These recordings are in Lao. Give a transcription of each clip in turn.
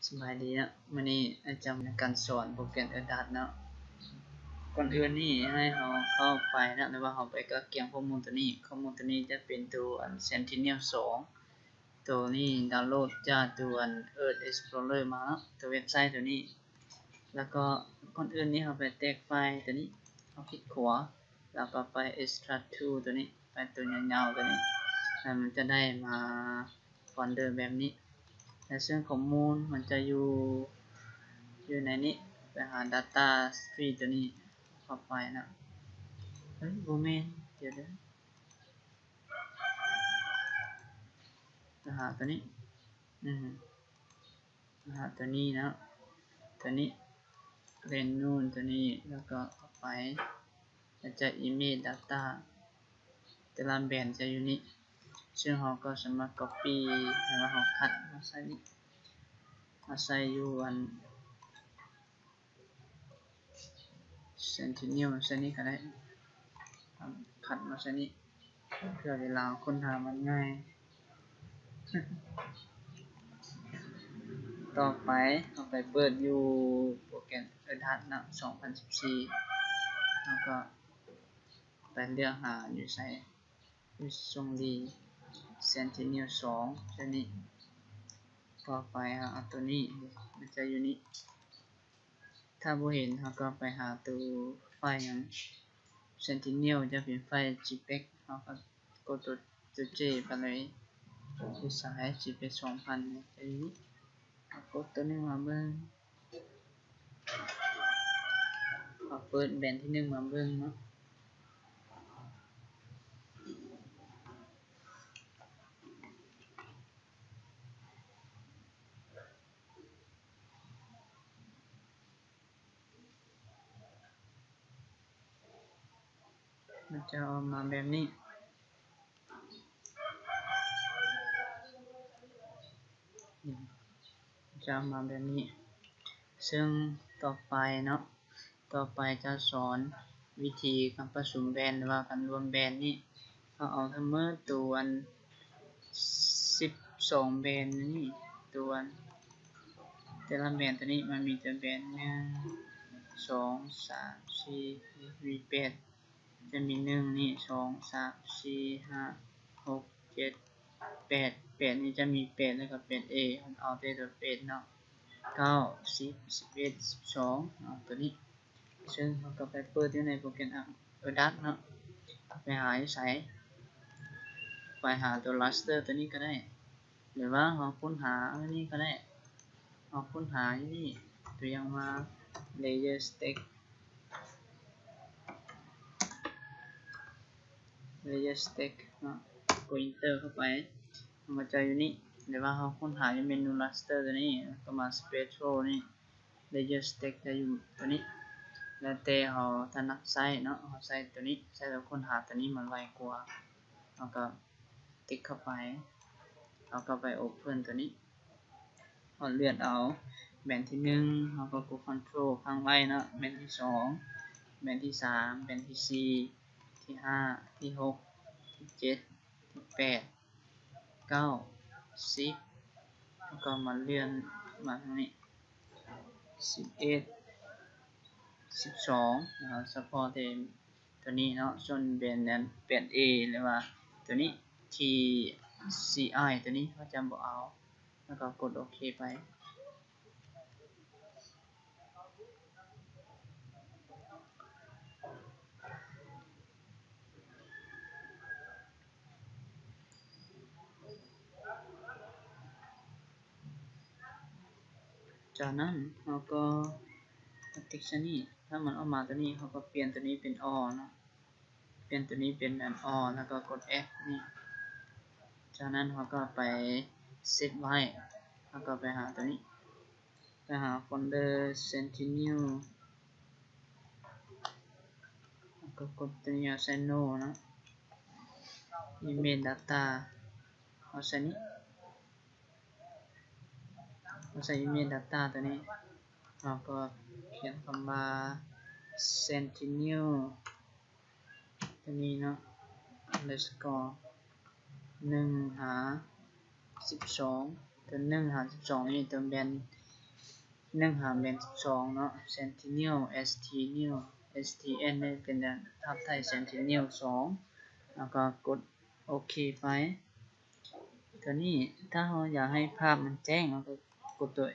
ສະບາຍດີເນາະ, ມື້ນີ້ອາຈານຈະມາສອນໂປຣແກຣມ Eldad ເນາະ. ກ່ອນອື່ນນີ້ໃຫ້ເຮົາເຂົ້າໄປເນາະ ຫຼືວ່າເຮົາໄປກະກຽມຂໍ້ມູນໂຕນີ້. ຂໍ້ມູນໂຕນີ້ຈະເປັນໂຕອັນ Sentinel ສອງ ໂຕນີ້ດາວໂຫຼດຈາກໂຕອັນ Earth Explorer ມາເນາະ, ໂຕເວັບໄຊໂຕນີ້. ແລ້ວກໍກ່ອນອື່ນນີ້ເຮົາໄປແຕກໄຟລ໌ໂຕນີ້, ເຮົາຄລິກຂວາ ແລ້ວກໍໄປ Extract Tool ໂຕນີ້, ໄປໂຕຍາວໆໂຕນີ້, ແລ້ວມັນຈະໄດ້ມາໂຟນເດີແບບນີ້. ແລ້ວເຊິ່ງຂໍ້ມູນມັນຈະຢູ່ ຢູ່ໃນນີ້, ໄປຫາ Data Stream ໂຕນີ້ເຂົ້າໄປນະ. ເອີຍ ບໍ່ແມ່ນ, ດຽວເດີ. ໄປຫາໂຕນີ້, ອືມ ໄປຫາໂຕນີ້ເນາະ, ໂຕນີ້ Random ໂຕນີ້ ແລ້ວກໍເຂົ້າໄປ ແລ້ວຈະ Image Data ແຕ່ລະແບນຈະຢູ່ນີ້, ເຊິ່ງເຮົາກໍສາມາດ Copy ແລ້ວເຮົາຄັດມາໃສ່ນີ້, ມາໃສ່ຢູ່ອັນ Sentinel ໃສ່ນີ້ກໍໄດ້, ຄັດມາໃສ່ນີ້ ເພື່ອເວລາຄົ້ນຫາມັນງ່າຍ. ຕໍ່ໄປເຮົາໄປເປີດຢູ່ໂປຣແກຣມ Eldad ເນາະ ສອງພັນສິບສີ່, ເຮົາກໍໄປເລືອກຫາຢູ່ໃສ, ຢູ່ຊົງລີ Sentinel ສອງ ຕົວນີ້. ຕໍ່ໄປເຮົາເອົາຕົວນີ້, ມັນຈະຢູ່ນີ້. ຖ້າບໍ່ເຫັນ ເຮົາກໍໄປຫາໂຕໄຟລ໌ຫຍັງ, Sentinel ຈະເປັນໄຟລ໌ JPEG, ເຮົາກໍກົດຕົວ ຕົວ J ໄປເລີຍ, ຢູ່ໃສ JPEG ສອງພັນ ຈະຢູ່ນີ້. ເຮົາກົດຕົວໜຶ່ງມາເບິ່ງ, ເຮົາເປີດແບນທີໜຶ່ງມາເບິ່ງເນາະ. ມັນຈະອອກມາແບບນີ້, ຈະອອກມາແບບນີ້. ເຊິ່ງຕໍ່ໄປເນາະ, ຕໍ່ໄປຈະສອນວິທີການປະຊຸມແບນ ຫຼືວ່າການລວມແບນນີ້. ເຮົາເອົາທັງໝົດໂຕອັນສິບສອງແບນນີ້, ໂຕອັນແຕ່ລະແບນໂຕນີ້ມັນມີແຕ່ແບນ ໜຶ່ງ ສອງ ສາມ ສີ່ ມີແປດ, ຈະມີ ໜຶ່ງ ນີ້ ສອງ ສາມ ສີ່ ຫ້າ ຫົກ ເຈັດ ແປດ, ແປດນີ້ຈະມີແປດ ແລ້ວກໍ ແປດເອ ເຮົາເອົາແຕ່ໂຕແປດເນາະ, ເກົ້າ ສິບ ສິບເອັດ ສິບສອງ ເອົາໂຕນີ້. ເຊິ່ງເຮົາກໍໄປເປີດຢູ່ໃນໂປຣແກຣມ Eldad ເນາະ, ໄປຫາຢູ່ໃສ? ໄປຫາໂຕ raster ໂຕນີ້ກໍໄດ້, ຫຼືວ່າເຮົາຄົ້ນຫາອັນນີ້ກໍໄດ້, ເຮົາຄົ້ນຫາຢູ່ນີ້, ຕົວຢ່າງວ່າ layer stack, layer stack ເນາະ, ກົດ enter ເຂົ້າໄປ, ມັນຈະຢູ່ນີ້. ຫຼືວ່າເຮົາຄົ້ນຫາຢູ່ເມນູ raster ໂຕນີ້, ແລ້ວກໍມາ spectral ນີ້, layer stack ຈະຢູ່ໂຕນີ້. ແລ້ວແຕ່ເຮົາຖະໜັດໃຊ້ເນາະ, ເຮົາໃຊ້ໂຕນີ້, ໃຊ້ແລ້ວຄົ້ນຫາໂຕນີ້ມັນໄວກວ່າ. ເຮົາກໍຕິກເຂົ້າໄປ, ເຮົາກໍໄປ open ໂຕນີ້. ເຮົາເລືອກເອົາແບນທີໜຶ່ງ, ເຮົາກໍກົດ control ຄ້າງໄວ້ເນາະ, ແບນທີສອງ, ແບນທີສາມ, ແບນທີສີ່, ທີຫ້າ, ທີຫົກ, ທີເຈັດ, ທີແປດ, ເກົ້າ ສິບ ແລ້ວກໍມາເລື່ອນມາທາງນີ້ ສິບເອັດ ສິບສອງ ເຮົາສະເພາະແຕ່ໂຕນີ້ເນາະ, ສ່ວນແບນອັນ ແປດເອ ຫຼືວ່າໂຕນີ້ ທີຊີໄອ ໂຕນີ້ເຮົາຈະບໍ່ເອົາ, ແລ້ວກໍກົດໂອເຄໄປ. ຈາກນັ້ນເຮົາກໍມາຕິກໃສ່ນີ້, ຖ້າມັນອອກມາຕົວນີ້ ເຮົາກໍປ່ຽນຕົວນີ້ເປັນ all ເນາະ, ປ່ຽນຕົວນີ້ເປັນອັນ all ແລ້ວກໍກົດ add ນີ້. ຈາກນັ້ນເຮົາກໍໄປເຊບໄວ້, ເຮົາກໍໄປຫາຕົວນີ້. ໄປຫາໂຟນເດີ Sentinel ແລ້ວກໍກົດຕົວນີ້ ໃສ່ No ເນາະ, Image Data ເຮົາໃສ່ນີ້, ເຮົາໃສ່ Image Data ຕົວນີ້, ເຮົາກໍຂຽນຄຳວ່າ Sentinel ຕົວນີ້ເນາະ underscore ໜຶ່ງຫາສິບສອງ, ຕົວໜຶ່ງຫາສິບສອງນີ້ຕົວແບນ ໜຶ່ງຫາແບນສິບສອງເນາະ Sentinel ST Neo STN ນີ້ເປັນພາບຖ່າຍ Sentinel ສອງ ແລ້ວກໍກົດໂອເຄໄປ. ຕົວນີ້ຖ້າເຮົາຢາກໃຫ້ພາບມັນແຈ້ງ ເຮົາກໍກົດຕົວ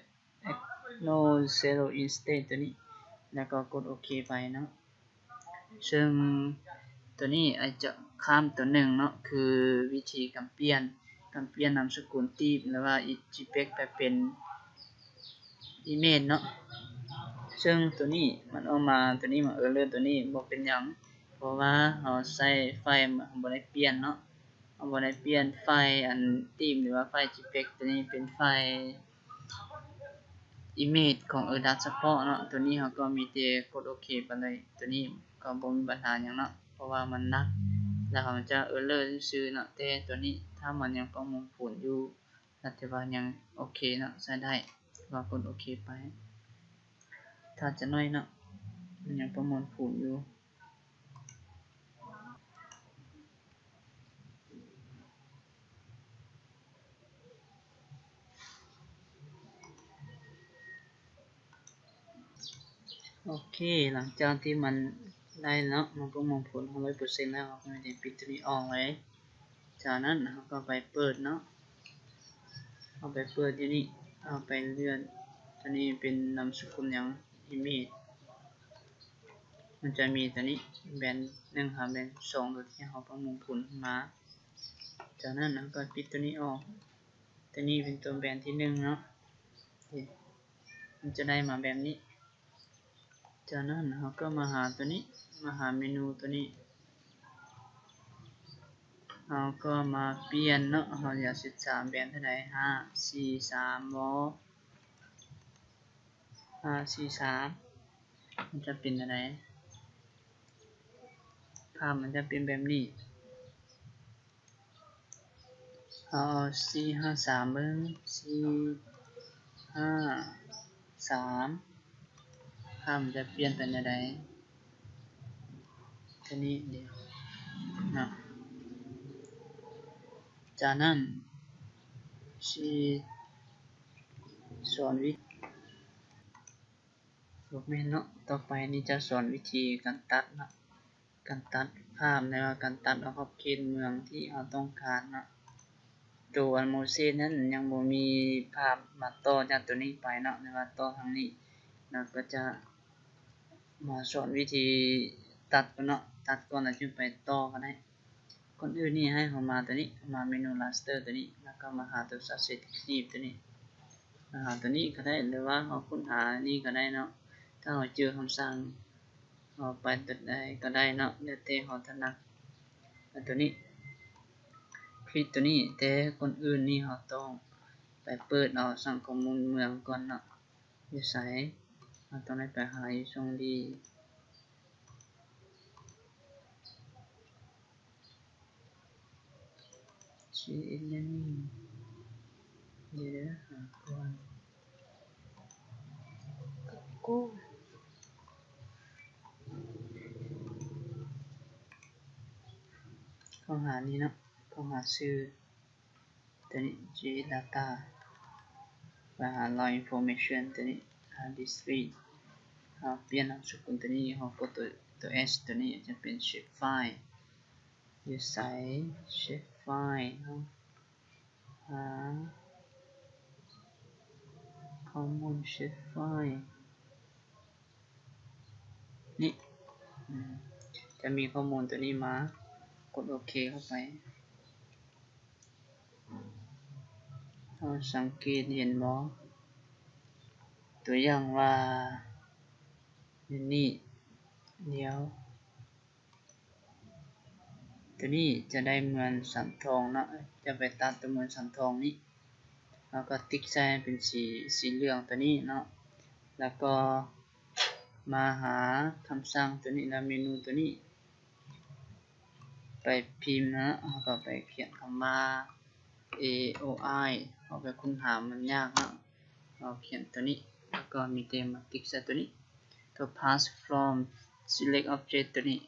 Acknowledge Zero Instance ຕົວນີ້ ແລ້ວກໍກົດໂອເຄໄປເນາະ. ເຊິ່ງຕົວນີ້ອາດຈະຂ້າມຕົວໜຶ່ງເນາະ ຄືວິທີການປ່ຽນ ການປ່ຽນນາມສະກຸນ Thief ຫຼືວ່າ JPEG ໄປເປັນ Image ເນາະ. ເຊິ່ງຕົວນີ້ມັນອອກມາ ຕົວນີ້ມັນ Error ຕົວນີ້ບໍ່ເປັນຫຍັງ ເພາະວ່າເຮົາໃຊ້ໄຟລ໌ ເຮົາບໍ່ໄດ້ປ່ຽນເນາະ ເຮົາບໍ່ໄດ້ປ່ຽນໄຟລ໌ອັນ Thief ຫຼືວ່າໄຟລ໌ JPEG ຕົວນີ້ເປັນໄຟລ໌ Image ຂອງ Erdask ສະເພາະເນາະ. ຕົວນີ້ເຮົາກໍມີແຕ່ກົດໂອເຄໄປເລີຍ ຕົວນີ້ກໍບໍ່ມີບັນຫາຫຍັງເນາະ ເພາະວ່າມັນໜັກ ແລ້ວເຮົາຈະ Error ຊື່ໆເນາະ. ແຕ່ຕົວນີ້ຖ້າມັນຍັງປະມວນຜົນຢູ່ ກໍຖືວ່າຍັງໂອເຄເນາະ ໃຊ້ໄດ້ ກໍກົດໂອເຄໄປ ຖ້າຈະໜ້ອຍເນາະ ມັນຍັງປະມວນຜົນຢູ່. ໂອເຄ ຫຼັງຈາກທີ່ມັນໄດ້ເນາະ ມັນປະມວນຜົນເຮົາຮ້ອຍເປີເຊັນແລ້ວ ເຮົາກໍມີແຕ່ປິດຕົວນີ້ອອກເລີຍ. ຈາກນັ້ນເຮົາກໍໄປເປີດເນາະ ເຮົາໄປເປີດຢູ່ນີ້ ເຮົາໄປເລືອກ ຕົວນີ້ເປັນນາມສະກຸນຫຍັງ Image ມັນຈະມີຕົວນີ້ ແບນໜຶ່ງຫາແບນສອງ ໂດຍທີ່ເຮົາປະມວນຜົນມາ. ຈາກນັ້ນເຮົາກໍປິດຕົວນີ້ອອກ ຕົວນີ້ເປັນຕົວແບນທີໜຶ່ງເນາະ ມັນຈະໄດ້ມາແບບນີ້. ຈາກນັ້ນເຮົາກໍມາຫາຕົວນີ້ ມາຫາເມນູຕົວນີ້ ເຮົາກໍມາປ່ຽນເນາະ ເຮົາຢາກສິບສາມແບນເທົ່າໃດ ຫ້າ ສີ່ ສາມ ບໍ່ ຫ້າ ສີ່ ສາມ ມັນຈະເປັນແນວໃດ ພາບມັນຈະເປັນແບບນີ້. ເຮົາເອົາສີ່ຫ້າສາມເບິ່ງ ສີ່ຫ້າສາມ ພາບມັນຈະປ່ຽນເປັນແນວໃດ ຕົວນີ້ເດເນາະ. ຈາກນັ້ນຊິສອນວິ ບໍ່ແມ່ນເນາະ ຕໍ່ໄປນີ້ຈະສອນວິທີການຕັດເນາະ ການຕັດພາບ ຫຼືວ່າການຕັດອອກຂອບເຂດເມືອງທີ່ເຮົາຕ້ອງການເນາະ. ໂຕອັນ Motion ນັ້ນຍັງບໍ່ມີພາບມາຕໍ່ຈາກໂຕນີ້ໄປເນາະ ຫຼືວ່າຕໍ່ທາງນີ້ ແລ້ວກໍຈະມາສອນວິທີຕັດກ່ອນເນາະ ຕັດກ່ອນແລ້ວຈຶ່ງໄປຕໍ່ກໍໄດ້. ກ່ອນອື່ນນີ້ໃຫ້ເຮົາມາຕົວນີ້ ມາເມນູ Raster ຕົວນີ້ ແລ້ວກໍມາຫາຕົວ Suggest Clip ຕົວນີ້ ມາຫາຕົວນີ້ກໍໄດ້ ຫຼືວ່າເຮົາຄົ້ນຫານີ້ກໍໄດ້ເນາະ. ຖ້າເຮົາເຈີຄຳສັ່ງ ເຮົາໄປຕົວໃດກໍໄດ້ເນາະ ແລ້ວແຕ່ເຮົາຖະໜັດ. ອັນຕົວນີ້ ຄລິກຕົວນີ້ ແຕ່ກ່ອນອື່ນນີ້ເຮົາຕ້ອງໄປເປີດເອົາສັງຂໍ້ມູນເມືອງກ່ອນເນາະ. ຢູ່ໃສ? ເຮົາຕ້ອງໄດ້ໄປຫາຢູ່ຊ່ອງ D G S Learning ດຽວເດີ ຫາກ່ອນ ກໍຫານີ້ເນາະ ກໍຫາຊື່ ຕົວນີ້ G Data ໄປຫາ Raw Information ຕົວນີ້ Hard Disk Read ເຮົາປ່ຽນນາມສະກຸນຕົວນີ້ ເຮົາກົດຕົວ ຕົວ S ຕົວນີ້ຈະເປັນ Shapefile ຢູ່ໃສ Shapefile ເຮົາຫາຂໍ້ມູນ Shapefile ນີ້ ອາ ຈະມີຂໍ້ມູນຕົວນີ້ມາ ກົດໂອເຄເຂົ້າໄປ. ເຮົາສັງເກດເຫັນບໍ່? ຕົວຢ່າງວ່າ ຢູ່ນີ້ ດຽວ ຕົວນີ້ຈະໄດ້ເໝືອນສັນທອງເນາະ ຈະໄປຕັດຕົວເໝືອນສັນທອງນີ້ ເຮົາກໍຕິກໃສ່ໃຫ້ເປັນສີ ສີເຫຼືອງຕົວນີ້ເນາະ ແລ້ວກໍມາຫາຄຳສັ່ງຕົວນີ້ ແລ້ວເມນູຕົວນີ້ ໄປພິມເນາະ ເຮົາກໍໄປຂຽນຄຳວ່າ A O I ເຮົາໄປຄົ້ນຫາມັນຍາກເນາະ ເຮົາຂຽນຕົວນີ້ ແລ້ວກໍມີແຕ່ມາຕິກໃສ່ຕົວນີ້ ຕົວ Path from Select Object ຕົວນີ້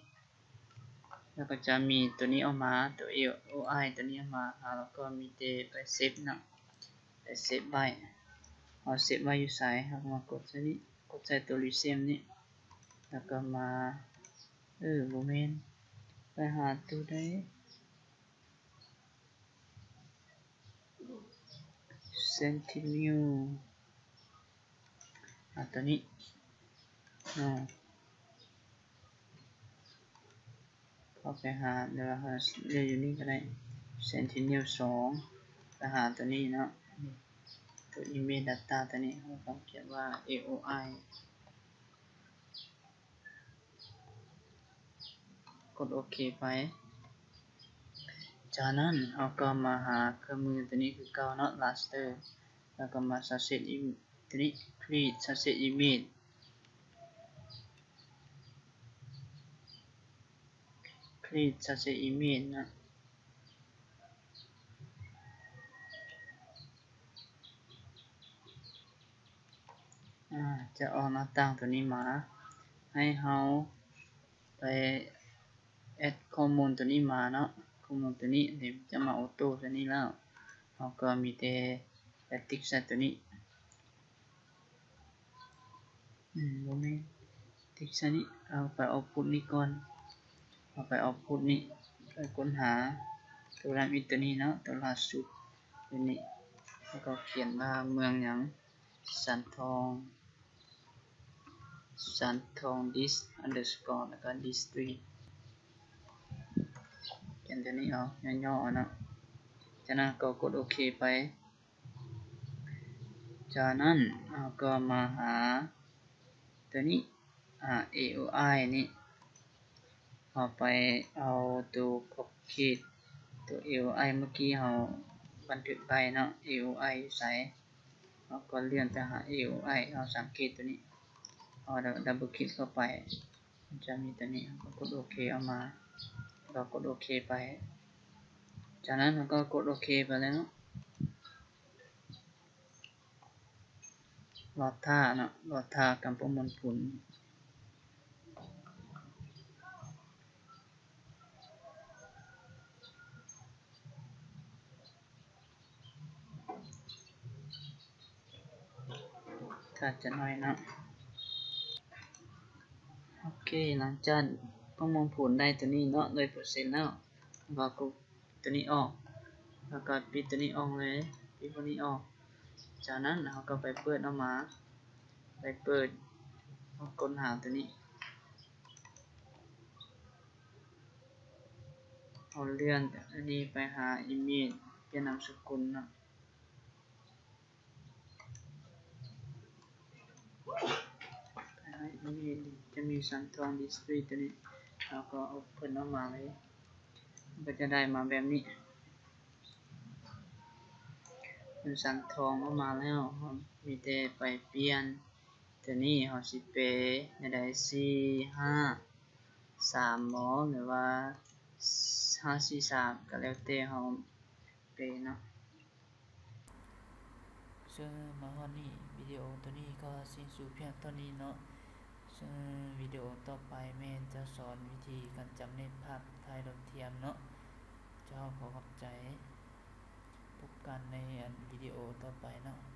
ແລ້ວກໍຈະມີຕົວນີ້ອອກມາ ຕົວ A O I ຕົວນີ້ອອກມາ ເຮົາກໍມີແຕ່ໄປເຊບເນາະ ໄປເຊບໄວ້. ເຮົາເຊບໄວ້ຢູ່ໃສ ເຮົາກໍມາກົດໃສ່ນີ້ ກົດໃສ່ຕົວ Resume ນີ້ ແລ້ວກໍມາ ເອີ ບໍ່ແມ່ນ ໄປຫາຕົວໃດ Sentinel ອາ ຕົວນີ້ເນາະ ເຂົ້າໄປຫາ ຫຼືວ່າເຮົາເລືອກຢູ່ນີ້ກໍໄດ້ Sentinel ສອງ ໄປຫາຕົວນີ້ເນາະ ຕົວ Image Data ຕົວນີ້ ເຮົາຕ້ອງຂຽນວ່າ A O I ກົດໂອເຄໄປ. ຈາກນັ້ນເຮົາກໍມາຫາເຄື່ອງມືຕົວນີ້ຄືເກົ່າເນາະ Raster ແລ້ວກໍມາ Subset Im- ຕົວນີ້ Create Subset Image Create Subset Image ນະ ອາ ຈະອອກໜ້າຕ່າງຕົວນີ້ມາ ໃຫ້ເຮົາໄປ add ຂໍ້ມູນຕົວນີ້ມາເນາະ ຂໍ້ມູນຕົວນີ້ ເດ ຈະມາ Auto ຕົວນີ້ແລ້ວ ເຮົາກໍມີແຕ່ໄປຕິກໃສ່ຕົວນີ້ ອືມ ບໍ່ແມ່ນ ຕິກໃສ່ນີ້ ເອົາໄປ Output ນີ້ກ່ອນ ເອົາໄປ Output ນີ້ ໄປຄົ້ນຫາຕົວ Run It ຕົວນີ້ເນາະ ຕົວລ່າສຸດຕົວນີ້ ແລ້ວກໍຂຽນວ່າເມືອງຫຍັງ ສັນທອງ ສັນທອງ Dis underscore ແລ້ວກໍ District ຂຽນຕົວນີ້ເອົາ ຫຍໍ້ໆເອົາເນາະ ຈາກນັ້ນກໍກົດໂອເຄໄປ. ຈາກນັ້ນເຮົາກໍມາຫາຕົວນີ້ ອາ AOI ນີ້ ເຮົາໄປເອົາຕົວຂອບເຂດ ຕົວ AOI ເມື່ອກີ້ເຮົາບັນທຶກໄວ້ເນາະ AOI ຢູ່ໃສ ເຮົາກໍເລື່ອນໄປຫາ AOI ເຮົາສັງເກດຕົວນີ້ ເຮົາດັບເບິນຄລິກເຂົ້າໄປ ມັນຈະມີຕົວນີ້ ເຮົາກໍກົດໂອເຄເອົາມາ ເຮົາກໍກົດໂອເຄໄປ ຈາກນັ້ນເຮົາກໍກົດໂອເຄໄປແລ້ວເນາະ. ລໍຖ້າເນາະ ລໍຖ້າການປະມວນຜົນ ຖ້າຈັກໜ້ອຍເນາະ. ໂອເຄ ຫຼັງຈາກປະມວນຜົນໄດ້ຕົວນີ້ເນາະ ຮ້ອຍເປີເຊັນແລ້ວ ເຮົາກໍ ຕົວນີ້ອອກ ແລ້ວກໍປິດຕົວນີ້ອອກເລີຍ ປິດພວກນີ້ອອກ ຈາກນັ້ນເຮົາກໍໄປເປີດອອກມາ ໄປເປີດ ຄົ້ນຫາຕົວນີ້ ເຮົາເລື່ອນອັນນີ້ໄປຫາ Image ປ່ຽນນາມສະກຸນເນາະ. ໃຫ້ ຈະມີສັນທອງ District ຕົວນີ້ ເຮົາກໍເອົາເພິ່ນອອກມາເລີຍ ມັນກໍຈະໄດ້ມາແບບນີ້ ເປັນສັນທອງອອກມາແລ້ວ ເຮົາມີແຕ່ໄປປ່ຽນຕົວນີ້ ເຮົາຊິແປແນວໃດ ສີ່ ຫ້າ ສາມ ບໍ ຫຼືວ່າ ຫ້າ ສີ່ ສາມ ກໍແລ້ວແຕ່ເຮົາແປເນາະ. ເຊິ່ງມາຮອດນີ້ ວິດີໂອໂຕນີ້ກໍສິ້ນສຸດພຽງເທົ່ານີ້ເນາະ. ເຊິ່ງວິດີໂອຕໍ່ໄປແມ່ນຈະສອນວິທີການຈຳແນກພາບຖ່າຍດາວທຽມເນາະ. ເຈົ້າ ຂໍຂອບໃຈ. ພົບກັນໃນອັນວິດີໂອຕໍ່ໄປເນາະ.